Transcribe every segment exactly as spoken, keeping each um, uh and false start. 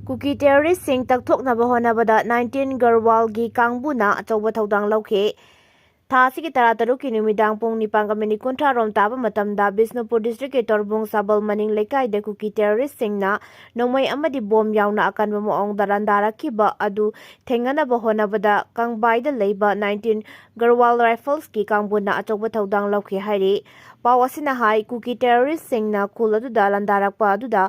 ꯀꯨꯀꯤ ꯇꯦꯔꯣꯔꯤꯁꯁꯤꯡ ꯇꯛꯊꯣꯛꯅꯕ ꯍꯣꯠꯅꯕꯗ nineteen ꯒꯔꯋꯥꯜꯒꯤ ꯀꯥꯡꯕꯨꯅ ꯑꯆꯧꯕ ꯊꯧꯗꯥꯡ ꯂꯧꯈꯤ꯫ ꯊꯥ ꯑꯁꯤꯒꯤ ꯇꯔꯥꯇꯔꯨꯛꯀꯤ ꯅꯨꯃꯤꯗꯥꯡ ꯄꯨꯡ ꯅꯤꯄꯥꯟꯒ ꯃꯤꯅꯤꯠ ꯀꯨꯟꯊ꯭ꯔꯥ ꯔꯣꯝ ꯇꯥꯕ ꯃꯇꯝꯗ ꯕꯤꯁꯅꯨꯄꯨꯔ ꯗꯤꯁꯇ꯭ꯔꯤꯛꯀꯤ ꯇꯣꯔꯕꯨꯡ ꯁꯥꯕꯜ ꯃꯅꯤꯡ ꯂꯩꯀꯥꯏꯗ ꯀꯨꯀꯤ ꯇꯦꯔꯣꯔꯤꯁꯁꯤꯡꯅ ꯅꯣꯡꯃꯩ ꯑꯃꯗꯤ ꯕꯣꯝ ꯌꯥꯎꯅ ꯑꯀꯟꯕ ꯃꯑꯣꯡꯗ ꯂꯥꯟꯗꯥꯔꯛꯈꯤꯕ ꯑꯗꯨ ꯊꯦꯡꯅꯅꯕ ꯍꯣꯠꯅꯕꯗ ꯀꯪꯕꯥꯏꯗ ꯂꯩꯕ nineteen ꯒꯔꯋꯥꯜ ꯔꯥꯏꯐꯜꯁꯀꯤ ꯀꯥꯡꯕꯨꯅ ꯑꯆꯧꯕ ꯊꯧꯗꯥꯡ ꯂꯧꯈꯤ ꯍꯥꯏꯔꯤ꯫ ꯄꯥꯎ ꯑꯁꯤꯅ ꯍꯥꯏ, ꯀꯨꯀꯤ ꯇꯦꯔꯣꯔꯤꯁꯁꯤꯡꯅ ꯈꯨꯜ ꯑꯗꯨꯗ ꯂꯥꯟꯗꯥꯔꯛꯄ ꯑꯗꯨꯗ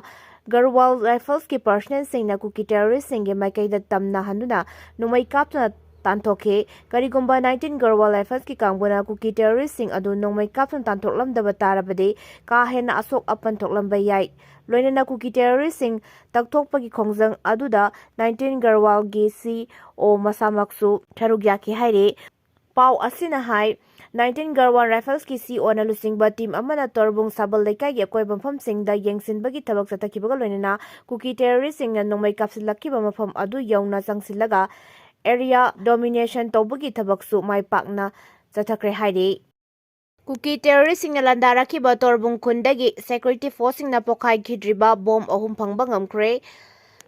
ꯒꯔꯋꯥꯜ ꯔꯥꯏꯐꯜꯁꯀꯤ ꯄꯔꯁꯅꯦꯜꯁꯤꯡꯅ ꯀꯨꯀꯤ ꯇꯦꯔꯣꯔꯤꯁꯁꯤꯡꯒꯤ ꯃꯥꯏꯀꯩꯗ ꯇꯝꯅꯍꯟꯗꯨꯅ ꯅꯣꯡꯃꯩ ꯀꯥꯞꯇꯨꯅ ꯇꯥꯟꯊꯣꯛꯈꯤ꯫ ꯀꯔꯤꯒꯨꯝꯕ nineteen ꯒꯔꯋꯥꯜ ꯔꯥꯏꯐꯜꯁꯀꯤ ꯀꯥꯡꯕꯨꯅ ꯀꯨꯀꯤ ꯇꯦꯔꯣꯔꯤꯁꯁꯤꯡ ꯑꯗꯨ ꯅꯣꯡꯃꯩ ꯀꯥꯞꯇꯨꯅ ꯇꯥꯟꯊꯣꯛꯂꯝꯗꯕ ꯇꯥꯔꯕꯗꯤ ꯀꯥ ꯍꯦꯟꯅ ꯑꯁꯣꯛ ꯑꯄꯟ ꯊꯣꯛꯂꯝꯕ ꯌꯥꯏ꯫ ꯂꯣꯏꯅꯅ ꯀꯨꯀꯤ ꯇꯦꯔꯣꯔꯤꯁꯁꯤꯡ ꯇꯛꯊꯣꯛꯄꯒꯤ ꯈꯣꯡꯖꯪ ꯑꯗꯨꯗ nineteen ꯒꯔꯋꯥꯜꯒꯤ ꯁꯤ ꯑꯣ ꯃꯁꯥꯃꯛꯁꯨ ꯁꯔꯨꯛ ꯌꯥꯈꯤ ꯍꯥꯏꯔꯤ꯫ ꯄꯥꯎ ꯑꯁꯤꯅ ꯍꯥꯏ, nineteen ꯒꯔꯋꯥꯜ ꯔꯥꯏꯐꯜꯁꯀꯤ ꯁꯤ ꯑꯣꯅ ꯂꯨꯆꯤꯡꯕ ꯇꯤꯝ ꯑꯃꯅ ꯇꯣꯔꯕꯨꯡ ꯁꯥꯕꯜ ꯂꯩꯀꯥꯏꯒꯤ ꯑꯀꯣꯏꯕ ꯃꯐꯝꯁꯤꯡꯗ ꯌꯦꯡꯁꯤꯟꯕꯒꯤ ꯊꯕꯛ ꯆꯠꯊꯈꯤꯕꯒ ꯂꯣꯏꯅꯅ ꯀꯨꯀꯤ ꯇꯦꯔꯣꯔꯤꯁꯁꯤꯡꯅ ꯅꯣꯡꯃꯩ ꯀꯥꯞꯁꯤꯜꯂꯛꯈꯤꯕ ꯃꯐꯝ ꯑꯗꯨ ꯌꯧꯅ ꯆꯪꯁꯤꯜꯂꯒ ꯑꯦꯔꯤꯌꯥ ꯗꯣꯃꯤꯅꯦꯁꯟ ꯇꯧꯕꯒꯤ ꯊꯕꯛꯁꯨ ꯃꯥꯏ ꯄꯥꯛꯅ ꯆꯠꯊꯈ꯭ꯔꯦ ꯍꯥꯏꯔꯤ꯫ ꯀꯨꯀꯤ ꯇꯦꯔꯣꯔꯤꯁꯁꯤꯡꯅ ꯂꯥꯟꯗꯥꯔꯛꯈꯤꯕ ꯇꯣꯔꯕꯨꯡ ꯈꯨꯟꯗꯒꯤ ꯁꯦꯀ꯭ꯌꯨꯔꯤꯇꯤ ꯐꯣꯔꯁꯁꯤꯡꯅ ꯄꯣꯈꯥꯏꯈꯤꯗ꯭ꯔꯤꯕ ꯕꯣꯝ ꯑꯍꯨꯝ ꯐꯪꯕ ꯉꯝꯈ꯭ꯔꯦ꯫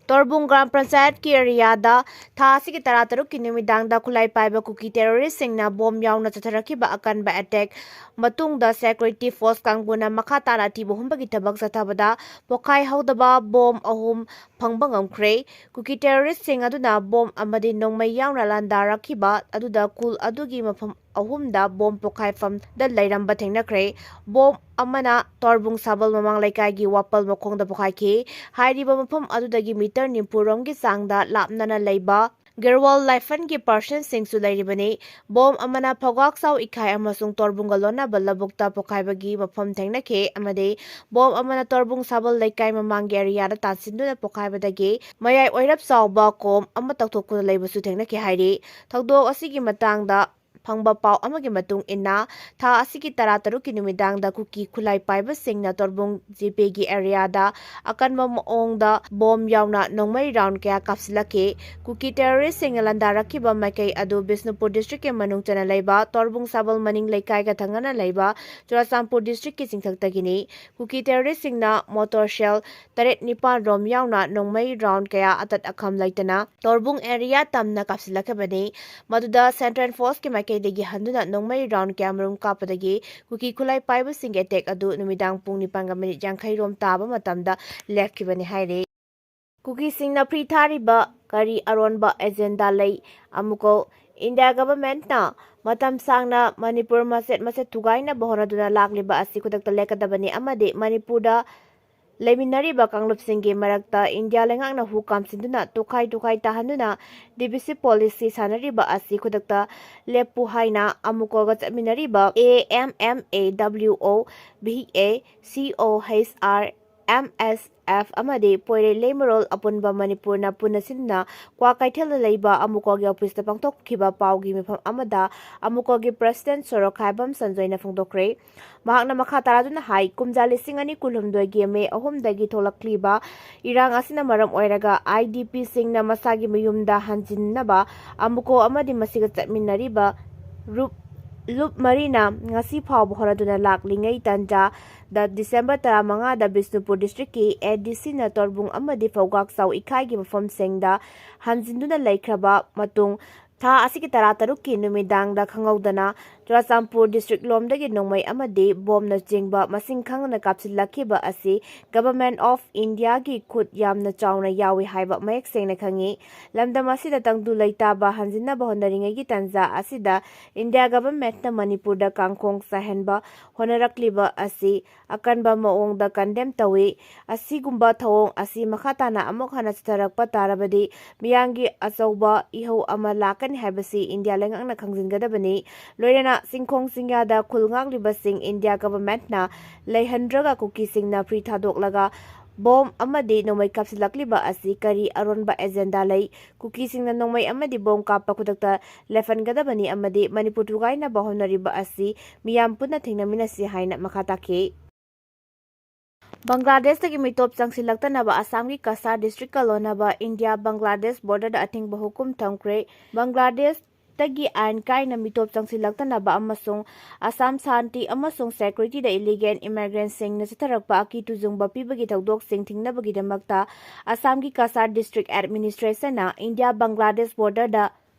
ꯇꯣꯔꯕꯨꯡ ꯒ꯭ꯔꯥꯝ ꯄꯟꯆꯥꯌꯠꯀꯤ ꯑꯦꯔꯤꯌꯥꯗ ꯊꯥ ꯑꯁꯤꯒꯤ ꯇꯔꯥꯇꯔꯨꯛꯀꯤ ꯅꯨꯃꯤꯗꯥꯡꯗ ꯈꯨꯠꯂꯥꯏ ꯄꯥꯏꯕ ꯀꯨꯀꯤ ꯇꯦꯔꯣꯔꯤꯁꯁꯤꯡꯅ ꯕꯣꯝ ꯌꯥꯎꯅ ꯆꯠꯊꯔꯛꯈꯤꯕ ꯑꯀꯟꯕ ꯑꯦꯇꯦꯛ ꯃꯇꯨꯡꯗ ꯁꯦꯀ꯭ꯌꯨꯔꯤꯇꯤ ꯐꯣꯔꯁ ꯀꯥꯡꯕꯨꯅ ꯃꯈꯥ ꯇꯥꯅ ꯑꯊꯤꯕ ꯍꯨꯝꯕꯒꯤ ꯊꯕꯛ ꯆꯠꯊꯕꯗ ꯄꯣꯈꯥꯏꯍꯧꯗꯕ ꯕꯣꯝ ꯑꯍꯨꯝ ꯐꯪꯕ ꯉꯝꯈ꯭ꯔꯦ꯫ ꯀꯨꯀꯤ ꯇꯦꯔꯣꯔꯤꯁꯁꯤꯡ ꯑꯗꯨꯅ ꯕꯣꯝ ꯑꯃꯗꯤ ꯅꯣꯡꯃꯩ ꯌꯥꯎꯅ ꯂꯥꯟꯗꯥꯔꯛꯈꯤꯕ ꯑꯗꯨꯗ ꯈꯨꯜ ꯑꯗꯨꯒꯤ ꯃꯐꯝ ꯑꯍꯨꯝꯗ ꯕꯣꯝ ꯄꯣꯈꯥꯏꯐꯝꯗ ꯂꯩꯔꯝꯕ ꯊꯦꯡꯅꯈ꯭ꯔꯦ꯫ ꯕꯣꯝ ꯑꯃꯅ ꯇꯣꯔꯕꯨꯡ ꯁꯥꯕꯜ ꯃꯃꯥꯡ ꯂꯩꯀꯥꯏꯒꯤ ꯋꯥꯄꯜ ꯃꯈꯣꯡꯗ ꯄꯣꯈꯥꯏꯈꯤ꯫ ꯍꯥꯏꯔꯤꯕ ꯃꯐꯝ ꯑꯗꯨꯗꯒꯤ ꯃꯤꯇꯔ ꯅꯤꯐꯨ ꯔꯣꯝꯒꯤ ꯆꯥꯡꯗ ꯂꯥꯞꯅꯅ ꯂꯩꯕ ꯒꯦꯔꯋꯥꯜ ꯂꯥꯏꯐꯟꯒꯤ ꯄꯥꯔꯁꯟꯁꯤꯡꯁꯨ ꯂꯩꯔꯤꯕꯅꯤ꯫ ꯕꯣꯝ ꯑꯃꯅ ꯐꯧꯒꯥꯛꯆꯥꯎ ꯏꯈꯥꯏ ꯑꯃꯁꯨꯡ ꯇꯣꯔꯕꯨꯡꯒ ꯂꯣꯟꯅꯕ ꯂꯧꯕꯨꯛꯇ ꯄꯣꯈꯥꯏꯕꯒꯤ ꯃꯐꯝ ꯊꯦꯡꯅꯈꯤ ꯑꯃꯗꯤ ꯕꯣꯝ ꯑꯃꯅ ꯇꯣꯔꯕꯨꯡ ꯁꯥꯕꯜ ꯂꯩꯀꯥꯏ ꯃꯃꯥꯡꯒꯤ ꯑꯦꯔꯤꯌꯥꯗ ꯇꯥꯟꯁꯤꯟꯗꯨꯅ ꯄꯣꯈꯥꯏꯕꯗꯒꯤ ꯃꯌꯥꯏ ꯑꯣꯏꯔꯞ ꯆꯥꯎꯕ ꯀꯣꯝ ꯑꯃ ꯇꯧꯊꯣꯛꯇꯨꯅ ꯂꯩꯕꯁꯨ ꯊꯦꯡꯅꯈꯤ ꯍꯥꯏꯔꯤ꯫ ꯊꯧꯗꯣꯛ ꯑꯁꯤꯒꯤ ꯃꯇꯥꯡꯗ ꯐꯪꯕ ꯄꯥꯎ ꯑꯃꯒꯤ ꯃꯇꯨꯡ ꯏꯟꯅ, ꯊꯥ ꯑꯁꯤꯒꯤ ꯇꯔꯥꯇꯔꯨꯛꯀꯤ ꯅꯨꯃꯤꯗꯥꯡꯗ ꯀꯨꯀꯤ ꯈꯨꯠꯂꯥꯏ ꯄꯥꯏꯕꯁꯤꯡꯅ ꯇꯣꯔꯕꯨꯡ ꯖꯤꯄꯦꯒꯤ ꯑꯦꯔꯤꯌꯥꯗ ꯑꯀꯟꯕ ꯃꯑꯣꯡꯗ ꯕꯣꯝ ꯌꯥꯎꯅ ꯅꯣꯡꯃꯩ ꯔꯥꯎꯟ ꯀꯌꯥ ꯀꯥꯞꯁꯤꯜꯂꯛꯈꯤ꯫ ꯀꯨꯀꯤ ꯇꯦꯔꯣꯔꯤꯁꯁꯤꯡꯅ ꯂꯥꯟꯗꯥꯔꯛꯈꯤꯕ ꯃꯥꯏꯀꯩ ꯑꯗꯨ ꯕꯤꯁꯅꯨꯄꯨꯔ ꯗꯤꯁꯇ꯭ꯔꯤꯛꯀꯤ ꯃꯅꯨꯡ ꯆꯟꯅ ꯂꯩꯕ ꯇꯣꯔꯕꯨꯡ ꯁꯥꯕꯜ ꯃꯅꯤꯡ ꯂꯩꯀꯥꯏꯒ ꯊꯪꯅꯅ ꯂꯩꯕ ꯆꯨꯔꯥꯆꯥꯟꯄꯨꯔ ꯗꯤꯁꯇ꯭ꯔꯤꯛꯀꯤ ꯆꯤꯡꯊꯛꯇꯒꯤꯅꯤ꯫ ꯀꯨꯀꯤ ꯇꯦꯔꯣꯔꯤꯁꯁꯤꯡꯅ ꯃꯣꯇꯣꯔ ꯁꯦꯜ ꯇꯔꯦꯠ ꯅꯤꯄꯥꯟ ꯔꯣꯝ ꯌꯥꯎꯅ ꯅꯣꯡꯃꯩ ꯔꯥꯎꯟ ꯀꯌꯥ ꯑꯇꯠ ꯑꯈꯝ ꯂꯩꯇꯅ ꯇꯣꯔꯕꯨꯡ ꯑꯦꯔꯤꯌꯥ ꯇꯝꯅ ꯀꯥꯞꯁꯤꯜꯂꯛꯈꯤꯕꯅꯤ꯫ ꯃꯗꯨꯗ ꯁꯦꯟꯇ꯭ꯔꯦꯜ ꯐꯣꯔꯁꯀꯤ ꯃꯥꯏꯀꯩꯗꯒꯤ ꯍꯟꯗꯨꯅ ꯅꯣꯡꯃꯩ ꯔꯥꯎꯟ ꯀꯌꯥꯃꯔꯨꯝ ꯀꯥꯞꯄꯗꯒꯤ ꯀꯨꯀꯤ ꯈꯨꯠꯂꯥꯏ ꯄꯥꯏꯕꯁꯤꯡꯒꯤ ꯑꯦꯇꯦꯛ ꯑꯗꯨ ꯅꯨꯃꯤꯗꯥꯡ ꯄꯨꯡ ꯅꯤꯄꯥꯟꯒ ꯃꯤꯅꯤꯠ ꯌꯥꯡꯈꯩ ꯔꯣꯝ ꯇꯥꯕ ꯃꯇꯝꯗ ꯂꯦꯞꯈꯤꯕꯅꯤ ꯍꯥꯏꯔꯤ꯫ ꯀꯨꯀꯤꯁꯤꯡꯅ ꯐ꯭ꯔꯤ ꯊꯥꯔꯤꯕ ꯀꯔꯤ ꯑꯔꯣꯟꯕ ꯑꯦꯖꯦꯟꯗꯥ ꯂꯩ? ꯑꯃꯨꯛꯀ ꯏꯟꯗꯤꯌꯥ ꯒꯚꯔꯟꯃꯦꯟꯠꯅ ꯃꯇꯝ ꯁꯥꯡꯅ ꯃꯅꯤꯄꯨꯔ ꯃꯆꯦꯠ ꯃꯆꯦꯠ ꯊꯨꯒꯥꯏꯅꯕ ꯍꯣꯠꯅꯗꯨꯅ ꯂꯥꯛꯂꯤꯕ ꯑꯁꯤ ꯈꯨꯗꯛꯇ ꯂꯦꯞꯀꯗꯕꯅꯤ ꯑꯃꯗꯤ ꯃꯅꯤꯄꯨꯔꯗ ꯂꯩꯃꯤꯟꯅꯔꯤꯕ ꯀꯥꯡꯂꯨꯞꯁꯤꯡꯒꯤ ꯃꯔꯛꯇ ꯏꯟꯗꯤꯌꯥ ꯂꯩꯉꯥꯛꯅ ꯍꯨ ꯀꯥꯝꯁꯤꯟꯗꯨꯅ ꯇꯣꯈꯥꯏ ꯇꯣꯈꯥꯏ ꯇꯥꯍꯟꯗꯨꯅ ꯗꯤꯚꯤꯖꯟ ꯄꯣꯂꯤꯁꯤ ꯁꯥꯟꯅꯔꯤꯕ ꯑꯁꯤ ꯈꯨꯗꯛꯇ ꯂꯦꯞꯄꯨ ꯍꯥꯏꯅ ꯑꯃꯨꯀꯣꯒ ꯆꯠꯃꯤꯟꯅꯔꯤꯕ A M M A W O, B A, C O H R, M S F ꯑꯃꯗꯤ ꯄꯣꯏꯔꯩ ꯂꯩꯃꯔꯣꯜ ꯑꯄꯨꯟꯕ ꯃꯅꯤꯄꯨꯔꯅ ꯄꯨꯟꯅ ꯁꯤꯟꯗꯨꯅ ꯀ꯭ꯋꯥꯀꯩꯊꯦꯜꯗ ꯂꯩꯕ ꯑꯃꯨꯀꯣꯒꯤ ꯑꯣꯐꯤꯁꯇ ꯄꯥꯡꯊꯣꯛꯈꯤꯕ ꯄꯥꯎꯒꯤ ꯃꯤꯐꯝ ꯑꯃꯗ ꯑꯃꯨꯀꯣꯒꯤ ꯄ꯭ꯔꯁꯤꯗꯦꯟꯠ ꯁꯣꯔꯣꯛꯈꯥꯏꯕꯝ ꯁꯟꯖꯣꯏꯅ ꯐꯣꯡꯗꯣꯛꯈ꯭ꯔꯦ꯫ ꯃꯍꯥꯛꯅ ꯃꯈꯥ ꯇꯥꯔꯗꯨꯅ ꯍꯥꯏ, ꯀꯨꯝꯖꯥ ꯂꯤꯁꯤꯡ ꯑꯅꯤ ꯀꯨꯟꯍꯨꯝꯗꯣꯏꯒꯤ ꯃꯦ ꯑꯍꯨꯝꯗꯒꯤ ꯊꯣꯛꯂꯛꯂꯤꯕ ꯏꯔꯥꯡ ꯑꯁꯤꯅ ꯃꯔꯝ ꯑꯣꯏꯔꯒ I D P ꯁꯤꯡꯅ ꯃꯁꯥꯒꯤ ꯃꯌꯨꯝꯗ ꯍꯟꯖꯤꯟꯅꯕ ꯑꯃꯨꯀꯣ ꯑꯃꯗꯤ ꯃꯁꯤꯒ ꯆꯠꯃꯤꯟꯅꯔꯤꯕ ꯔꯨꯞ, ꯂꯨꯞ ꯃꯔꯤꯅ ꯉꯁꯤ ꯐꯥꯎꯕ ꯍꯣꯠꯅꯗꯨꯅ ꯂꯥꯛꯂꯤꯉꯩ ꯇꯥꯟꯖꯥꯗ ꯗꯤꯁꯦꯝꯕꯔ ꯇꯔꯥꯃꯉꯥꯗ ꯕꯤꯁꯅꯨꯄꯨꯔ ꯗꯤꯁꯇ꯭ꯔꯤꯛꯀꯤ A D C ꯅ ꯇꯣꯔꯕꯨꯡ ꯑꯃꯗꯤ ꯐꯧꯒꯥꯛꯆꯥꯎ ꯏꯀꯥꯏꯒꯤ ꯃꯐꯝꯁꯤꯡꯗ ꯍꯟꯖꯤꯟꯗꯨꯅ ꯂꯩꯈ꯭ꯔꯕ ꯃꯇꯨꯡ ꯊꯥ ꯑꯁꯤꯒꯤ ꯇꯔꯥꯇꯔꯨꯛꯀꯤ ꯅꯨꯃꯤꯗꯥꯡꯗ ꯈꯪꯍꯧꯗꯅ ꯆꯨꯔꯥꯆꯥꯟꯄꯨꯔ ꯗꯤꯁꯇ꯭ꯔꯤꯛ ꯂꯣꯝꯗꯒꯤ ꯅꯣꯡꯃꯩ ꯑꯃꯗꯤ ꯕꯣꯝꯅꯆꯤꯡꯕ ꯃꯁꯤꯡ ꯈꯪꯗꯅ ꯀꯥꯞꯁꯤꯜꯂꯛꯈꯤꯕ ꯑꯁꯤ Government of India ꯒꯤ ꯈꯨꯠ ꯌꯥꯝꯅ ꯆꯥꯎꯅ ꯌꯥꯎꯏ ꯍꯥꯏꯕ ꯃꯌꯦꯛ ꯁꯦꯡꯅ ꯈꯪꯏ꯫ ꯂꯝꯗꯝ ꯑꯁꯤꯗ ꯇꯪꯗꯨ ꯂꯩꯇꯥꯕ ꯍꯟꯖꯤꯟꯅꯕ ꯍꯣꯠꯅꯔꯤꯉꯩꯒꯤ ꯇꯥꯟꯖꯥ ꯑꯁꯤꯗ ꯏꯟꯗꯤꯌꯥ ꯒꯚꯔꯟꯃꯦꯟꯠꯅ ꯃꯅꯤꯄꯨꯔꯗ ꯀꯥꯡꯈꯣꯡ ꯆꯥꯏꯍꯟꯕ ꯍꯣꯠꯅꯔꯛꯂꯤꯕ ꯑꯁꯤ ꯑꯀꯟꯕ ꯃꯑꯣꯡꯗ condemn ꯇꯧꯏ꯫ ꯑꯁꯤꯒꯨꯝꯕ ꯊꯧꯑꯣꯡ ꯑꯁꯤ ꯃꯈꯥ ꯇꯥꯅ ꯑꯃꯨꯛ ꯍꯟꯅ ꯆꯠꯊꯔꯛꯄ ꯇꯥꯔꯕꯗꯤ ꯃꯤꯌꯥꯝꯒꯤ ꯑꯆꯧꯕ ꯏꯍꯧ ꯑꯃ ꯂꯥꯛꯀꯅꯤ ꯍꯥꯏꯕꯁꯤ ꯏꯟꯗꯤꯌꯥ ꯂꯩꯉꯥꯛꯅ ꯈꯪꯖꯤꯟꯒꯗꯕꯅꯤ꯫ ꯂꯣꯏꯅꯅ ꯆꯤꯡꯈꯣꯡ ꯆꯤꯡꯌꯥꯗ ꯈꯨꯜ ꯉꯥꯛꯂꯤꯕꯁꯤꯡ ꯏꯟꯗꯤꯌꯥ ꯒꯚꯔꯟꯃꯦꯟꯠꯅ ꯂꯩꯍꯟꯗ꯭ꯔꯒ ꯀꯨꯀꯤꯁꯤꯡꯅ ꯐ꯭ꯔꯤ ꯊꯥꯗꯣꯛꯂꯒ ꯕꯣꯝ ꯑꯃꯗꯤ ꯅꯣꯡꯃꯩ ꯀꯥꯞꯁꯤꯜꯂꯛꯂꯤꯕ ꯑꯁꯤ ꯀꯔꯤ ꯑꯔꯣꯟꯕ ꯑꯦꯖꯦꯟꯗꯥ ꯂꯩ? ꯀꯨꯀꯤꯁꯤꯡꯅ ꯅꯣꯡꯃꯩ ꯑꯃꯗꯤ ꯕꯣꯝ ꯀꯥꯞꯄ ꯈꯨꯗꯛꯇ ꯂꯦꯞꯍꯟꯒꯗꯕꯅꯤ ꯑꯃꯗꯤ ꯃꯅꯤꯄꯨꯔ ꯊꯨꯒꯥꯏꯅꯕ ꯍꯣꯠꯅꯔꯤꯕ ꯑꯁꯤ ꯃꯤꯌꯥꯝ ꯄꯨꯟꯅ ꯊꯦꯡꯅꯃꯤꯟꯅꯁꯤ ꯍꯥꯏꯅ ꯃꯈꯥ ꯇꯥꯈꯤ꯫ ꯕꯪꯒ꯭ꯂꯥꯗꯦꯁꯇꯒꯤ ꯃꯤꯇꯣꯞ ꯆꯪꯁꯤꯜꯂꯛꯇꯅꯕ ꯑꯁꯥꯝꯒꯤ ꯀꯁꯥꯔ ꯗꯤꯁꯇ꯭ꯔꯤꯛꯀ ꯂꯣꯟꯅꯕ ꯏꯟꯗꯤꯌꯥ ꯕꯪꯒ꯭ꯂꯥꯗꯦꯁ ꯕꯣꯔꯗꯔꯗ ꯑꯊꯤꯡꯕ ꯍꯨꯀꯨꯝ ꯊꯝꯈ꯭ꯔꯦ꯫ ꯕꯪꯒ꯭ꯂꯥꯗꯦꯁꯇꯒꯤ ꯑꯥꯏꯟ ꯀꯥꯏꯅ ꯃꯤꯇꯣꯞ ꯆꯪꯁꯤꯜꯂꯛꯇꯅꯕ ꯑꯃꯁꯨꯡ ꯑꯁꯥꯝ ꯁꯥꯟꯇꯤ ꯑꯃꯁꯨꯡ ꯁꯦꯀ꯭ꯌꯨꯔꯤꯇꯤꯗ ꯏꯂꯤꯒꯦꯜ ꯏꯃꯥꯏꯒ꯭ꯔꯦꯟꯁꯤꯡꯅ ꯆꯠꯊꯔꯛꯄ ꯑꯀꯤ ꯇꯨꯖꯨꯡꯕ ꯄꯤꯕꯒꯤ ꯊꯧꯗꯣꯛꯁꯤꯡ ꯊꯤꯡꯅꯕꯒꯤꯗꯃꯛꯇ ꯑꯁꯥꯝꯒꯤ ꯀꯁꯥꯔ ꯗꯤꯁꯇ꯭ꯔꯤꯛ ꯑꯦꯗꯃꯤꯅꯤꯁꯇ꯭ꯔꯦꯁꯟꯅ ꯏꯟꯗꯤꯌꯥ ꯕꯪꯒ꯭ꯂꯥꯗꯦꯁ ꯕꯣꯔꯗꯔꯗ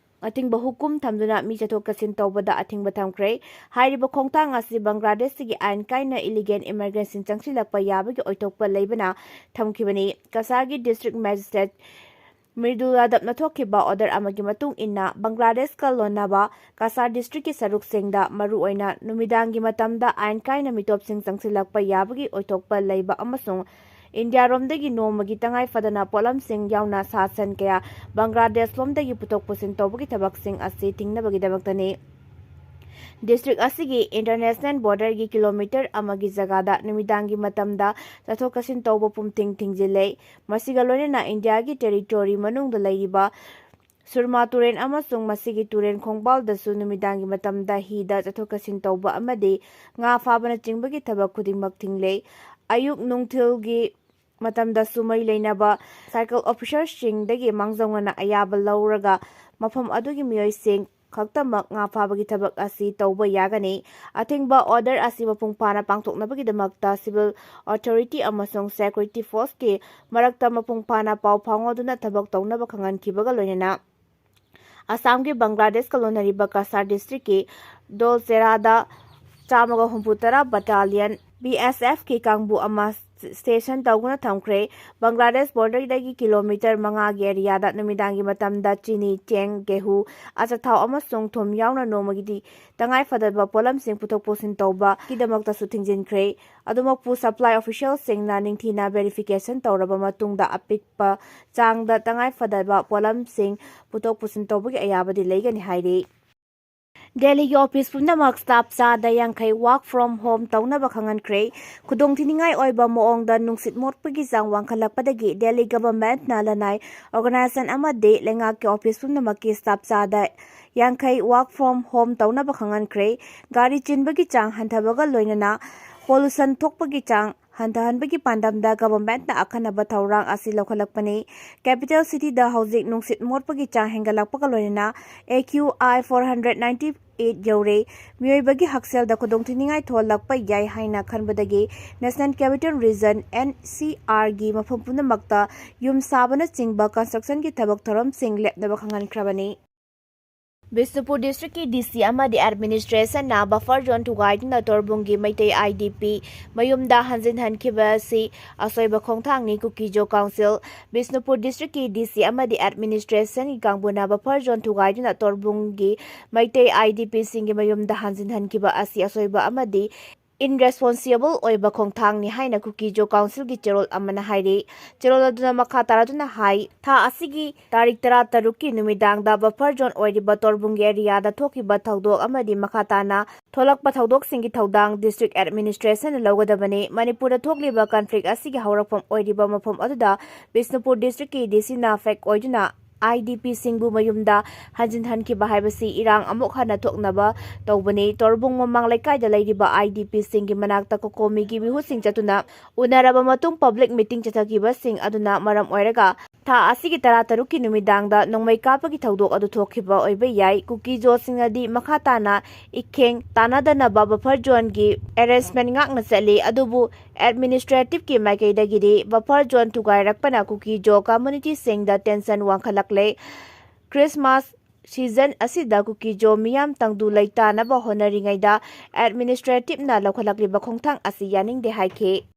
ꯑꯊꯤꯡꯕ ꯍꯨꯀꯨꯝ ꯊꯝꯗꯨꯅ ꯃꯤ ꯆꯠꯊꯣꯛ ꯆꯠꯁꯤꯟ ꯇꯧꯕꯗ ꯑꯊꯤꯡꯕ ꯊꯝꯈ꯭ꯔꯦ꯫ ꯍꯥꯏꯔꯤꯕ ꯈꯣꯡꯊꯥꯡ ꯑꯁꯤ ꯕꯪꯒ꯭ꯂꯥꯗꯦꯁꯇꯒꯤ ꯑꯥꯏꯟ ꯀꯥꯏꯅ ꯏꯂꯤꯒꯦꯜ ꯏꯃꯥꯏꯒ꯭ꯔꯦꯟꯁꯤꯡ ꯆꯪꯁꯤꯜꯂꯛꯄ ꯌꯥꯕꯒꯤ ꯑꯣꯏꯊꯣꯛꯄ ꯂꯩꯕꯅ ꯊꯝꯈꯤꯕꯅꯤ꯫ ꯀꯁꯥꯔꯒꯤ ꯗꯤꯁꯇ꯭ꯔꯤꯛ ꯃꯦꯖꯤꯁꯇ꯭ꯔꯦꯠ ꯃ꯭ꯔꯤꯗꯨꯜ ꯌꯥꯗꯕꯅ ꯊꯣꯛꯈꯤꯕ ꯑꯣꯔꯗꯔ ꯑꯃꯒꯤ ꯃꯇꯨꯡ ꯏꯟꯅ ꯕꯪꯒ꯭ꯂꯥꯗꯦꯁꯀ ꯂꯣꯟꯅꯕ ꯀꯁꯥꯔ ꯗꯤꯁꯇ꯭ꯔꯤꯛꯀꯤ ꯁꯔꯨꯛꯁꯤꯡꯗ ꯃꯔꯨꯑꯣꯏꯅ ꯅꯨꯃꯤꯗꯥꯡꯒꯤ ꯃꯇꯝꯗ ꯑꯥꯏꯟ ꯀꯥꯏꯅ ꯃꯤꯇꯣꯞꯁꯤꯡ ꯆꯪꯁꯤꯜꯂꯛꯄ ꯌꯥꯕꯒꯤ ꯑꯣꯏꯊꯣꯛꯄ ꯂꯩꯕ ꯑꯃꯁꯨꯡ ꯏꯟꯗꯤꯌꯥꯔꯣꯝꯗꯒꯤ ꯅꯣꯡꯃꯒꯤ ꯇꯉꯥꯏ ꯐꯗꯅ ꯄꯣꯠꯂꯝꯁꯤꯡ ꯌꯥꯎꯅ ꯁꯥ ꯁꯟ ꯀꯌꯥ ꯕꯪꯒ꯭ꯂꯥꯗꯦꯁꯂꯣꯝꯗꯒꯤ ꯄꯨꯊꯣꯛ ꯄꯨꯁꯤꯟ ꯇꯧꯕꯒꯤ ꯊꯕꯛꯁꯤꯡ ꯑꯁꯤ ꯊꯤꯡꯅꯕꯒꯤꯗꯃꯛꯇꯅꯤ꯫ ꯗꯤꯁꯇ꯭ꯔꯤꯛ ꯑꯁꯤꯒꯤ ꯏꯟꯇꯔꯅꯦꯁꯅꯦꯜ ꯕꯣꯔꯗꯔꯒꯤ ꯀꯤꯂꯣꯃꯤꯇꯔ ꯑꯃꯒꯤ ꯖꯒꯥꯗ ꯅꯨꯃꯤꯗꯥꯡꯒꯤ ꯃꯇꯝꯗ ꯆꯠꯊꯣꯛ ꯆꯠꯁꯤꯟ ꯇꯧꯕ ꯄꯨꯝꯊꯤꯡ ꯊꯤꯡꯖꯤꯜꯂꯦ꯫ ꯃꯁꯤꯒ ꯂꯣꯏꯅꯅ ꯏꯟꯗꯤꯌꯥꯒꯤ ꯇꯦꯔꯤꯇꯣꯔꯤ ꯃꯅꯨꯡꯗ ꯂꯩꯔꯤꯕ ꯁꯨꯔꯃꯥ ꯇꯨꯔꯦꯜ ꯑꯃꯁꯨꯡ ꯃꯁꯤꯒꯤ ꯇꯨꯔꯦꯜ ꯈꯣꯡꯕꯥꯜꯗꯁꯨ ꯅꯨꯃꯤꯗꯥꯡꯒꯤ ꯃꯇꯝꯗ ꯍꯤꯗ ꯆꯠꯊꯣꯛ ꯆꯠꯁꯤꯟ ꯇꯧꯕ ꯑꯃꯗꯤ ꯉꯥ ꯐꯥꯕꯅꯆꯤꯡꯕꯒꯤ ꯊꯕꯛ ꯈꯨꯗꯤꯡꯃꯛ ꯊꯤꯡꯂꯦ꯫ ꯑꯌꯨꯛ ꯅꯨꯡꯊꯤꯜꯒꯤ ꯃꯇꯝꯗꯁꯨ ꯃꯔꯤ ꯂꯩꯅꯕ ꯁꯥꯔꯀꯜ ꯑꯣꯐꯤꯁꯔꯁꯤꯡꯗꯒꯤ ꯃꯥꯡꯖꯧꯅꯅ ꯑꯌꯥꯕ ꯂꯧꯔꯒ ꯃꯐꯝ ꯑꯗꯨꯒꯤ ꯃꯤꯑꯣꯏꯁꯤꯡ ꯈꯛꯇꯃꯛ ꯉꯥ ꯐꯥꯕꯒꯤ ꯊꯕꯛ ꯑꯁꯤ ꯇꯧꯕ ꯌꯥꯒꯅꯤ꯫ ꯑꯊꯤꯡꯕ ꯑꯣꯔꯗꯔ ꯑꯁꯤ ꯃꯄꯨꯡ ꯐꯥꯅ ꯄꯥꯡꯊꯣꯛꯅꯕꯒꯤꯗꯃꯛꯇ ꯁꯤꯚꯤꯜ ꯑꯣꯊꯣꯔꯤꯇꯤ ꯑꯃꯁꯨꯡ ꯁꯦꯀ꯭ꯌꯨꯔꯤꯇꯤ ꯐꯣꯔꯁꯀꯤ ꯃꯔꯛꯇ ꯃꯄꯨꯡ ꯐꯥꯅ ꯄꯥꯎ ꯐꯥꯎꯅꯗꯨꯅ ꯊꯕꯛ ꯇꯧꯅꯕ ꯈꯪꯍꯟꯈꯤꯕꯒ ꯂꯣꯏꯅꯅ ꯑꯁꯥꯝꯒꯤ ꯕꯪꯒ꯭ꯂꯥꯗꯦꯁꯀ ꯂꯣꯟꯅꯔꯤꯕ ꯀꯁꯥꯔ ꯗꯤꯁꯇ꯭ꯔꯤꯛꯀꯤ ꯗꯣꯜꯆꯦꯔꯥꯗ ꯆꯥꯝꯃꯒ ꯍꯨꯝꯐꯨ ꯇꯔꯥ ꯕꯇꯥꯂꯤꯌꯟ, ꯕꯤ ꯑꯦꯁ ꯑꯦꯐꯀꯤ ꯀꯥꯡꯕꯨ ꯑꯃ ꯁ꯭ꯇꯦꯁꯟ ꯇꯧꯗꯨꯅ ꯊꯝꯈ꯭ꯔꯦ꯫ ꯕꯪꯒ꯭ꯂꯥꯗꯦꯁ ꯕꯣꯔꯗꯔꯗꯒꯤ ꯀꯤꯂꯣꯃꯤꯇꯔ ꯃꯉꯥꯒꯤ ꯑꯦꯔꯤꯌꯥꯗ ꯅꯨꯃꯤꯗꯥꯡꯒꯤ ꯃꯇꯝꯗ ꯆꯤꯅꯤ, ꯆꯦꯡ, ꯒꯦꯍꯨ, ꯑꯆꯥꯊꯥꯎ ꯑꯃꯁꯨꯡ ꯊꯨꯝ ꯌꯥꯎꯅ ꯅꯣꯡꯃꯒꯤ ꯇꯉꯥꯏ ꯐꯗꯕ ꯄꯣꯠꯂꯝꯁꯤꯡ ꯄꯨꯊꯣꯛ ꯄꯨꯁꯤꯟ ꯇꯧꯕꯒꯤꯗꯃꯛꯇꯁꯨ ꯊꯤꯡꯖꯤꯟꯈ꯭ꯔꯦ꯫ ꯑꯗꯨꯃꯛꯄꯨ, ꯁꯄ꯭ꯂꯥꯏ ꯑꯣꯐꯤꯁꯤꯌꯦꯜꯁꯤꯡꯅ ꯅꯤꯡꯊꯤꯅ ꯚꯦꯔꯤꯐꯤꯀꯦꯁꯟ ꯇꯧꯔꯕ ꯃꯇꯨꯡꯗ ꯑꯄꯤꯛꯄ ꯆꯥꯡꯗ ꯇꯉꯥꯏ ꯐꯗꯕ ꯄꯣꯠꯂꯝꯁꯤꯡ ꯄꯨꯊꯣꯛ ꯄꯨꯁꯤꯟ ꯇꯧꯕꯒꯤ ꯑꯌꯥꯕꯗꯤ ꯂꯩꯒꯅꯤ ꯍꯥꯏꯔꯤ꯫ ꯗꯦꯜꯂꯤꯒꯤ ꯑꯣꯐꯤꯁ ꯄꯨꯝꯅꯃꯛ ꯁ꯭ꯇꯥꯐ ꯆꯥꯗ ꯌꯥꯡꯈꯩ work from home ꯇꯧꯅꯕ ꯈꯪꯍꯟꯈ꯭ꯔꯦ꯫ ꯈꯨꯗꯣꯡꯊꯤꯅꯤꯡꯉꯥꯏ ꯑꯣꯏꯕ ꯃꯑꯣꯡꯗ ꯅꯨꯡꯁꯤꯠ ꯃꯣꯠꯄꯒꯤ ꯆꯥꯡ ꯋꯥꯡꯈꯠꯂꯛꯄꯗꯒꯤ ꯗꯦꯜꯂꯤ ꯒꯚꯔꯟꯃꯦꯟꯠꯅ ꯂꯅꯥꯏ ꯑꯣꯔꯒꯅꯥꯏꯖꯦꯁꯟ ꯑꯃꯗꯤ ꯂꯩꯉꯥꯛꯀꯤ ꯑꯣꯐꯤꯁ ꯄꯨꯝꯅꯃꯛꯀꯤ ꯁ꯭ꯇꯥꯐ ꯆꯥꯗ ꯌꯥꯡꯈꯩ work from home ꯇꯧꯅꯕ ꯈꯪꯍꯟꯈ꯭ꯔꯦ꯫ ꯒꯥꯔꯤ ꯆꯤꯟꯕꯒꯤ ꯆꯥꯡ ꯍꯟꯊꯕꯒ ꯂꯣꯏꯅꯅ pollution ꯊꯣꯛꯄꯒꯤ ꯆꯥꯡ ꯍꯟꯊꯍꯟꯕꯒꯤ ꯄꯥꯟꯗꯝꯗ ꯒꯚꯔꯟꯃꯦꯟꯠꯅ ꯑꯈꯟꯅꯕ ꯊꯧꯔꯥꯡ ꯑꯁꯤ ꯂꯧꯈꯠꯂꯛꯄꯅꯤ꯫ ꯀꯦꯄꯤꯇꯦꯜ ꯁꯤꯇꯤꯗ ꯍꯧꯖꯤꯛ ꯅꯨꯡꯁꯤꯠ ꯃꯣꯠꯄꯒꯤ ꯆꯥꯡ ꯍꯦꯟꯒꯠꯂꯛꯄꯒ ꯂꯣꯏꯅꯅ A Q I four hundred ninety eight ꯌꯧꯔꯦ꯫ ꯃꯤꯑꯣꯏꯕꯒꯤ ꯍꯛꯁꯦꯜꯗ ꯈꯨꯗꯣꯡꯊꯤꯅꯤꯡꯉꯥꯏ ꯊꯣꯛꯍꯜꯂꯛꯄ ꯌꯥꯏ ꯍꯥꯏꯅ ꯈꯟꯕꯗꯒꯤ National Capital Region, N C R ꯒꯤ ꯃꯐꯝ ꯄꯨꯝꯅꯃꯛꯇ ꯌꯨꯝ ꯁꯥꯕꯅꯆꯤꯡꯕ constructionꯒꯤ ꯊꯕꯛ ꯊꯧꯔꯝꯁꯤꯡ ꯂꯦꯞꯅꯕ ꯈꯪꯍꯟꯈ꯭ꯔꯕꯅꯤ꯫ ꯕꯤꯁꯅꯨꯄꯨꯔ districtꯀꯤ D C ꯑꯃꯗꯤ administrationꯅ buffer zone ꯊꯨꯒꯥꯏꯗꯨꯅ ꯇꯣꯔꯕꯨꯡꯒꯤ Meitei I D P ꯃꯌꯨꯝꯗ ꯍꯟꯖꯤꯟꯍꯟꯈꯤꯕ ꯑꯁꯤ ꯑꯁꯣꯏꯕ ꯈꯣꯡꯊꯥꯡꯅꯤ꯫ ꯀꯨꯀꯤꯖꯣ council, ꯕꯤꯁꯅꯨꯄꯨꯔ districtꯀꯤ D C ꯑꯃꯗꯤ administrationꯒꯤ ꯀꯥꯡꯕꯨꯅ buffer zone ꯊꯨꯒꯥꯏꯗꯨꯅ ꯇꯣꯔꯕꯨꯡꯒꯤ Meitei I D Pꯁꯤꯡꯒꯤ ꯃꯌꯨꯝꯗ ꯍꯟꯖꯤꯟꯍꯟꯈꯤꯕ ꯑꯁꯤ ꯑꯁꯣꯏꯕ ꯑꯃꯗꯤ irresponsible ꯑꯣꯏꯕ ꯈꯣꯡꯊꯥꯡꯅꯤ ꯍꯥꯏꯅ ꯀꯨꯀꯤꯖꯣ councilꯒꯤ ꯆꯦꯔꯣꯜ ꯑꯃꯅ ꯍꯥꯏꯔꯤ꯫ ꯆꯦꯔꯣꯜ ꯑꯗꯨꯅ ꯃꯈꯥ ꯇꯥꯔꯗꯨꯅ ꯍꯥꯏ, ꯊꯥ ꯑꯁꯤꯒꯤ ꯇꯥꯔꯤꯛ ꯇꯔꯥꯇꯔꯨꯛꯀꯤ ꯅꯨꯃꯤꯗꯥꯡꯗ buffer zone ꯑꯣꯏꯔꯤꯕ ꯇꯣꯔꯕꯨꯡꯒꯤ areaꯗ ꯊꯣꯛꯈꯤꯕ ꯊꯧꯗꯣꯛ ꯑꯃꯗꯤ ꯃꯈꯥ ꯇꯥꯅ ꯊꯣꯛꯂꯛꯄ ꯊꯧꯗꯣꯛꯁꯤꯡꯒꯤ ꯊꯧꯗꯥꯡ district administrationꯅ ꯂꯧꯒꯗꯕꯅꯤ꯫ ꯃꯅꯤꯄꯨꯔꯗ ꯊꯣꯛꯂꯤꯕ conflict ꯑꯁꯤꯒꯤ ꯍꯧꯔꯛꯐꯝ ꯑꯣꯏꯔꯤꯕ ꯃꯐꯝ ꯑꯗꯨꯗ ꯕꯤꯁꯅꯨꯄꯨꯔ districtꯀꯤ D Cꯅ fake ꯑꯣꯏꯗꯨꯅ I D Pꯁꯤꯡꯕꯨ ꯃꯌꯨꯝꯗ ꯍꯟꯖꯤꯟꯍꯟꯈꯤꯕ ꯍꯥꯏꯕꯁꯤ ꯏꯔꯥꯡ ꯑꯃꯨꯛ ꯍꯟꯅ ꯊꯣꯛꯅꯕ ꯇꯧꯕꯅꯤ꯫ ꯇꯣꯔꯕꯨꯡ ꯃꯃꯥꯡ ꯂꯩꯀꯥꯏꯗ ꯂꯩꯔꯤꯕ I D Pꯁꯤꯡꯒꯤ ꯃꯅꯥꯛꯇ ꯀꯣꯀꯣꯃꯤꯒꯤ ꯃꯤꯍꯨꯠꯁꯤꯡ ꯆꯠꯇꯨꯅ ꯎꯅꯔꯕ ꯃꯇꯨꯡ public meeting ꯆꯠꯊꯈꯤꯕꯁꯤꯡ ꯑꯗꯨꯅ ꯃꯔꯝ ꯑꯣꯏꯔꯒ ꯊꯥ ꯑꯁꯤꯒꯤ ꯇꯔꯥꯇꯔꯨꯛꯀꯤ ꯅꯨꯃꯤꯗꯥꯡꯗ ꯅꯣꯡꯃꯩ ꯀꯥꯞꯄꯒꯤ ꯊꯧꯗꯣꯛ ꯑꯗꯨ ꯊꯣꯛꯈꯤꯕ ꯑꯣꯏꯕ ꯌꯥꯏ꯫ ꯀꯨꯀꯤꯖꯣꯁꯤꯡꯅꯗꯤ ꯃꯈꯥ ꯇꯥꯅ ꯏꯈꯦꯡ ꯇꯥꯟꯅꯗꯅꯕ buffer zoneꯒꯤ arrangement ꯉꯥꯛꯅ ꯆꯠꯂꯤ꯫ ꯑꯗꯨꯕꯨ administrativeꯀꯤ ꯃꯥꯏꯀꯩꯗꯒꯤꯗꯤ buffer zone ꯊꯨꯒꯥꯏꯔꯛꯄꯅ ꯀꯨꯀꯤꯖꯣ communityꯁꯤꯡꯗ tension ꯋꯥꯡꯈꯠꯂꯛꯂꯦ꯫ Christmas season ꯑꯁꯤꯗ ꯀꯨꯀꯤꯖꯣ ꯃꯤꯌꯥꯝ ꯇꯪꯗꯨ ꯂꯩꯇꯥꯅꯕ ꯍꯣꯠꯅꯔꯤꯉꯩꯗ administrativeꯅ ꯂꯧꯈꯠꯂꯛꯂꯤꯕ ꯈꯣꯡꯊꯥꯡ ꯑꯁꯤ ꯌꯥꯅꯤꯡꯗꯦ ꯍꯥꯏꯈꯤ꯫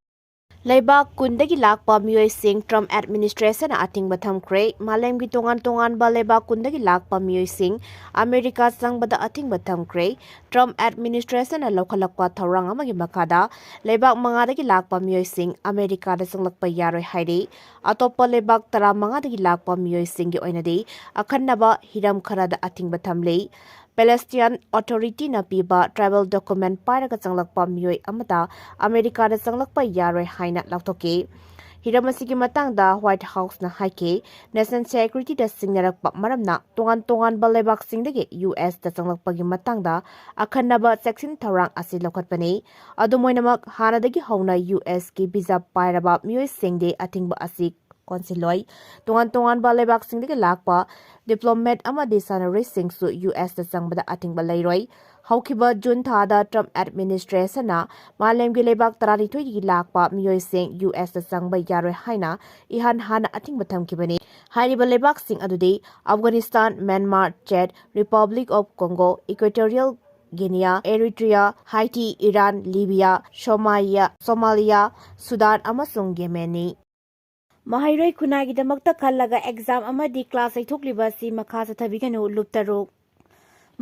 ꯂꯩꯕꯥꯛ ꯀꯨꯟꯗꯒꯤ ꯂꯥꯛꯄ ꯃꯤꯑꯣꯏꯁꯤꯡ Trump administrationꯅ ꯑꯊꯤꯡꯕ ꯊꯝꯈ꯭ꯔꯦ꯫ ꯃꯥꯂꯦꯝꯒꯤ ꯇꯣꯉꯥꯟ ꯇꯣꯉꯥꯟꯕ ꯂꯩꯕꯥꯛ ꯀꯨꯟꯗꯒꯤ ꯂꯥꯛꯄ ꯃꯤꯑꯣꯏꯁꯤꯡ ꯑꯃꯦꯔꯤꯀꯥ ꯆꯪꯕꯗ ꯑꯊꯤꯡꯕ ꯊꯝꯈ꯭ꯔꯦ꯫ Trump administrationꯅ ꯂꯧꯈꯠꯂꯛꯄ ꯊꯧꯔꯥꯡ ꯑꯃꯒꯤ ꯃꯈꯥꯗ ꯂꯩꯕꯥꯛ ꯃꯉꯥꯗꯒꯤ ꯂꯥꯛꯄ ꯃꯤꯑꯣꯏꯁꯤꯡ ꯑꯃꯦꯔꯤꯀꯥꯗ ꯆꯪꯂꯛꯄ ꯌꯥꯔꯣꯏ ꯍꯥꯏꯔꯤ꯫ ꯑꯇꯣꯞꯄ ꯂꯩꯕꯥꯛ ꯇꯔꯥꯃꯉꯥꯗꯒꯤ ꯂꯥꯛꯄ ꯃꯤꯑꯣꯏꯁꯤꯡꯒꯤ ꯑꯣꯏꯅꯗꯤ ꯑꯈꯟꯅꯕ ꯍꯤꯔꯝ ꯈꯔꯗ ꯑꯊꯤꯡꯕ ꯊꯝꯂꯤ꯫ Palestinian Authority-ꯅ ꯄꯤꯕ travel document ꯄꯥꯏꯔꯒ ꯆꯪꯂꯛꯄ ꯃꯤꯑꯣꯏ ꯑꯃꯗ ꯑꯃꯦꯔꯤꯀꯥꯗ ꯆꯪꯂꯛꯄ ꯌꯥꯔꯣꯏ ꯍꯥꯏꯅ ꯂꯥꯎꯊꯣꯛꯈꯤ꯫ ꯍꯤꯔꯝ ꯑꯁꯤꯒꯤ ꯃꯇꯥꯡꯗ White House-ꯅ ꯍꯥꯏꯈꯤ, National Security-ꯗ ꯁꯤꯡꯅꯔꯛꯄ ꯃꯔꯝꯅ ꯇꯣꯉꯥꯟ ꯇꯣꯉꯥꯟꯕ ꯂꯩꯕꯥꯛꯁꯤꯡꯗꯒꯤ ꯌꯨ ꯑꯦꯁꯇ ꯆꯪꯂꯛꯄꯒꯤ ꯃꯇꯥꯡꯗ ꯑꯈꯟꯅꯕ ꯆꯦꯛꯁꯤꯟ ꯊꯧꯔꯥꯡ ꯑꯁꯤ ꯂꯧꯈꯠꯄꯅꯤ꯫ ꯑꯗꯨꯝ ꯑꯣꯏꯅꯃꯛ, ꯍꯥꯟꯅꯗꯒꯤ ꯍꯧꯅ ꯌꯨ ꯑꯦꯁꯀꯤ visa ꯄꯥꯏꯔꯕ ꯃꯤꯑꯣꯏꯁꯤꯡꯗꯤ ꯑꯊꯤꯡꯕ ꯑꯁꯤ ꯀꯣꯟꯁꯤꯜꯂꯣꯏ꯫ ꯇꯣꯉꯥꯟ ꯇꯣꯉꯥꯟꯕ ꯂꯩꯕꯥꯛꯁꯤꯡꯗꯒꯤ ꯂꯥꯛꯄ diplomat ꯑꯃꯗꯤ ꯁꯥꯟꯅꯔꯣꯏꯁꯤꯡꯁꯨ ꯌꯨ ꯑꯦꯁꯇ ꯆꯪꯕꯗ ꯑꯊꯤꯡꯕ ꯂꯩꯔꯣꯏ꯫ ꯍꯧꯈꯤꯕ ꯖꯨꯟ ꯊꯥꯗ Trump administration-ꯅ ꯃꯥꯂꯦꯝꯒꯤ ꯂꯩꯕꯥꯛ ꯇꯔꯥꯅꯤꯊꯣꯏꯗꯒꯤ ꯂꯥꯛꯄ ꯃꯤꯑꯣꯏꯁꯤꯡ ꯌꯨ ꯑꯦꯁꯇ ꯆꯪꯕ ꯌꯥꯔꯣꯏ ꯍꯥꯏꯅ ꯏꯍꯥꯟ ꯍꯥꯟꯅ ꯑꯊꯤꯡꯕ ꯊꯝꯈꯤꯕꯅꯤ꯫ ꯍꯥꯏꯔꯤꯕ ꯂꯩꯕꯥꯛꯁꯤꯡ ꯑꯗꯨꯗꯤ Afghanistan, Myanmar, Chad, Republic of Congo, Equatorial Guinea, Eritrea, Haiti, Iran, Libya, Somalia, Somalia, Sudan ꯑꯃꯁꯨꯡ Yemen-ꯅꯤ꯫ ꯃꯍꯩꯔꯣꯏ ꯈꯨꯟꯅꯥꯏꯒꯤꯗꯃꯛꯇ ꯈꯜꯂꯒ exam ꯑꯃꯗꯤ class ꯌꯩꯊꯣꯛꯂꯤꯕ ꯑꯁꯤ ꯃꯈꯥ ꯆꯠꯊꯕꯤꯒꯅꯨ, ꯂꯨꯞ ꯇꯔꯨꯛ꯫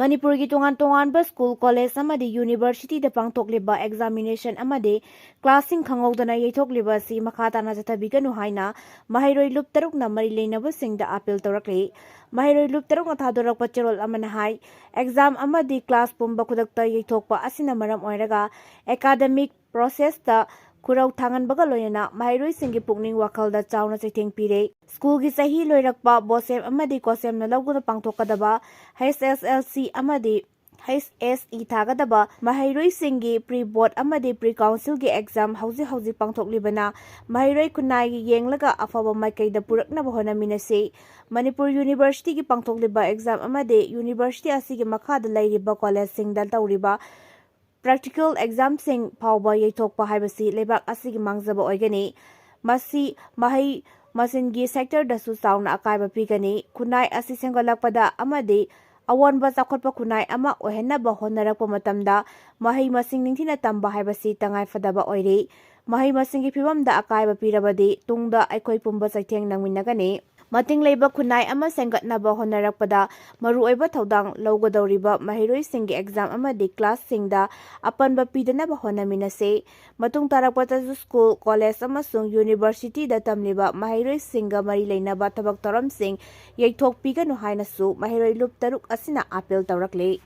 ꯃꯅꯤꯄꯨꯔꯒꯤ ꯇꯣꯉꯥꯟ ꯇꯣꯉꯥꯟꯕ school, college ꯑꯃꯗꯤ university-ꯗ ꯄꯥꯡꯊꯣꯛꯂꯤꯕ examination ꯑꯃꯗꯤ class-ꯁꯤꯡ ꯈꯪꯍꯧꯗꯅ ꯌꯩꯊꯣꯛꯂꯤꯕ ꯑꯁꯤ ꯃꯈꯥ ꯇꯥꯅ ꯆꯠꯊꯕꯤꯒꯅꯨ ꯍꯥꯏꯅ ꯃꯍꯩꯔꯣꯏ ꯂꯨꯞ ꯇꯔꯨꯛꯅ ꯃꯔꯤ ꯂꯩꯅꯕꯁꯤꯡꯗ appeal ꯇꯧꯔꯛꯂꯤ꯫ ꯃꯍꯩꯔꯣꯏ ꯂꯨꯞ ꯇꯔꯨꯛꯅ ꯊꯥꯗꯣꯔꯛꯄ ꯆꯦꯔꯣꯜ ꯑꯃꯅ ꯍꯥꯏ, exam ꯑꯃꯗꯤ class ꯄꯨꯝꯕ ꯈꯨꯗꯛꯇ ꯌꯩꯊꯣꯛꯄ ꯑꯁꯤꯅ ꯃꯔꯝ ꯑꯣꯏꯔꯒ academic process-ꯇ ꯈꯨꯔꯧ ꯊꯥꯡꯍꯟꯕꯒ ꯂꯣꯏꯅꯅ ꯃꯍꯩꯔꯣꯏꯁꯤꯡꯒꯤ ꯄꯨꯛꯅꯤꯡ ꯋꯥꯈꯜꯗ ꯆꯥꯎꯅ ꯆꯩꯊꯦꯡ ꯄꯤꯔꯦ꯫ School-ꯒꯤ ꯆꯍꯤ ꯂꯣꯏꯔꯛꯄ BOSEM ꯑꯃꯗꯤ COSEM-ꯅ ꯂꯧꯗꯨꯅ ꯄꯥꯡꯊꯣꯛꯀꯗꯕ H S L C ꯑꯃꯗꯤ H S E ꯊꯥꯒꯗꯕ ꯃꯍꯩꯔꯣꯏꯁꯤꯡꯒꯤ pre board ꯑꯃꯗꯤ pre council-ꯒꯤ exam ꯍꯧꯖꯤꯛ ꯍꯧꯖꯤꯛ ꯄꯥꯡꯊꯣꯛꯂꯤꯕꯅ ꯃꯍꯩꯔꯣꯏ ꯈꯨꯟꯅꯥꯏꯒꯤ ꯌꯦꯡꯂꯒ ꯑꯐꯕ ꯃꯥꯏꯀꯩꯗ ꯄꯨꯔꯛꯅꯕ ꯍꯣꯠꯅꯃꯤꯟꯅꯁꯤ꯫ ꯃꯅꯤꯄꯨꯔ university-ꯒꯤ ꯄꯥꯡꯊꯣꯛꯂꯤꯕ exam ꯑꯃꯗꯤ university ꯑꯁꯤꯒꯤ ꯃꯈꯥꯗ ꯂꯩꯔꯤꯕ college-ꯁꯤꯡꯗ ꯇꯧꯔꯤꯕ practical exam-ꯁꯤꯡ ꯐꯥꯎꯕ ꯌꯩꯊꯣꯛꯄ ꯍꯥꯏꯕꯁꯤ ꯂꯩꯕꯥꯛ ꯑꯁꯤꯒꯤ ꯃꯥꯡꯖꯕ ꯑꯣꯏꯒꯅꯤ꯫ ꯃꯁꯤ ꯃꯍꯩ ꯃꯁꯤꯡꯒꯤ sector-ꯗꯁꯨ ꯆꯥꯎꯅ ꯑꯀꯥꯏꯕ ꯄꯤꯒꯅꯤ꯫ ꯈꯨꯟꯅꯥꯏ ꯑꯁꯤ ꯁꯦꯝꯒꯠꯂꯛꯄꯗ ꯑꯃꯗꯤ ꯑꯑꯣꯟꯕ ꯆꯥꯎꯈꯠꯄ ꯈꯨꯟꯅꯥꯏ ꯑꯃ ꯑꯣꯏꯍꯟꯅꯕ ꯍꯣꯠꯅꯔꯛꯄ ꯃꯇꯝꯗ ꯃꯍꯩ ꯃꯁꯤꯡ ꯅꯤꯡꯊꯤꯅ ꯇꯝꯕ ꯍꯥꯏꯕꯁꯤ ꯇꯉꯥꯏ ꯐꯗꯕ ꯑꯣꯏꯔꯤ꯫ ꯃꯍꯩ ꯃꯁꯤꯡꯒꯤ ꯐꯤꯕꯝꯗ ꯑꯀꯥꯏꯕ ꯄꯤꯔꯕꯗꯤ ꯇꯨꯡꯗ ꯑꯩꯈꯣꯏ ꯄꯨꯝꯕ ꯆꯩꯊꯦꯡ ꯅꯪꯃꯤꯟꯅꯒꯅꯤ꯫ ꯃꯇꯤꯡ ꯂꯩꯕ ꯈꯨꯟꯅꯥꯏ ꯑꯃ ꯁꯦꯝꯒꯠꯅꯕ ꯍꯣꯠꯅꯔꯛꯄꯗ ꯃꯔꯨꯑꯣꯏꯕ ꯊꯧꯗꯥꯡ ꯂꯧꯒꯗꯧꯔꯤꯕ ꯃꯍꯩꯔꯣꯏꯁꯤꯡꯒꯤ ꯑꯦꯛꯖꯥꯝ ꯑꯃꯗꯤ ꯀ꯭ꯂꯥꯁꯁꯤꯡꯗ ꯑꯄꯟꯕ ꯄꯤꯗꯅꯕ ꯍꯣꯠꯅꯃꯤꯟꯅꯁꯤ꯫ ꯃꯇꯨꯡ ꯇꯥꯔꯛꯄꯗꯁꯨ ꯁ꯭ꯀꯨꯜ, ꯀꯣꯂꯦꯖ ꯑꯃꯁꯨꯡ ꯌꯨꯅꯤꯚꯔꯁꯤꯇꯤꯗ ꯇꯝꯂꯤꯕ ꯃꯍꯩꯔꯣꯏꯁꯤꯡꯒ ꯃꯔꯤ ꯂꯩꯅꯕ ꯊꯕꯛ ꯊꯧꯔꯝꯁꯤꯡ ꯌꯩꯊꯣꯛꯄꯤꯒꯅꯨ ꯍꯥꯏꯅꯁꯨ ꯃꯍꯩꯔꯣꯏ ꯂꯨꯞ ꯇꯔꯨꯛ ꯑꯁꯤꯅ ꯑꯥꯄꯤꯜ ꯇꯧꯔꯛꯂꯤ꯫